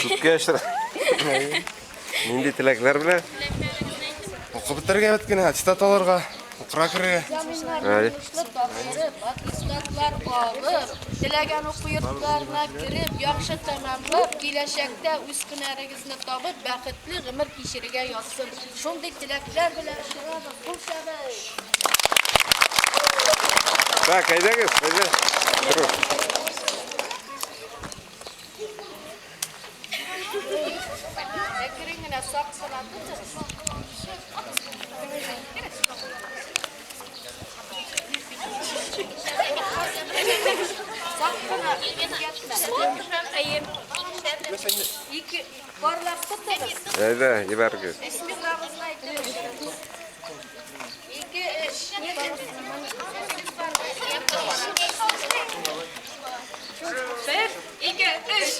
Күпкә очра. Нинди теләкләр белән? Укып бетәргә бит кенә, аттестат алырга, укырга керергә. Әй. Тапшырып, аттестатлар алып, теләгән уку йортларына кереп, яхшы тәмамлап, киләчәктә үз һөнәрегезне табып, бәхетле гомер кичерергә язсын. Шундый теләкләр белән чыгабыз. Кул чабыш! Так, әйдәгез, әйдә. Тору. Әкрен генә сак кына тотыгыз. Сак кына, Ике парлап тотыгыз. Әйдә, җибәрегез. Бисмиллагызны әйтегез. Ике, өч. Бер, ике, өч.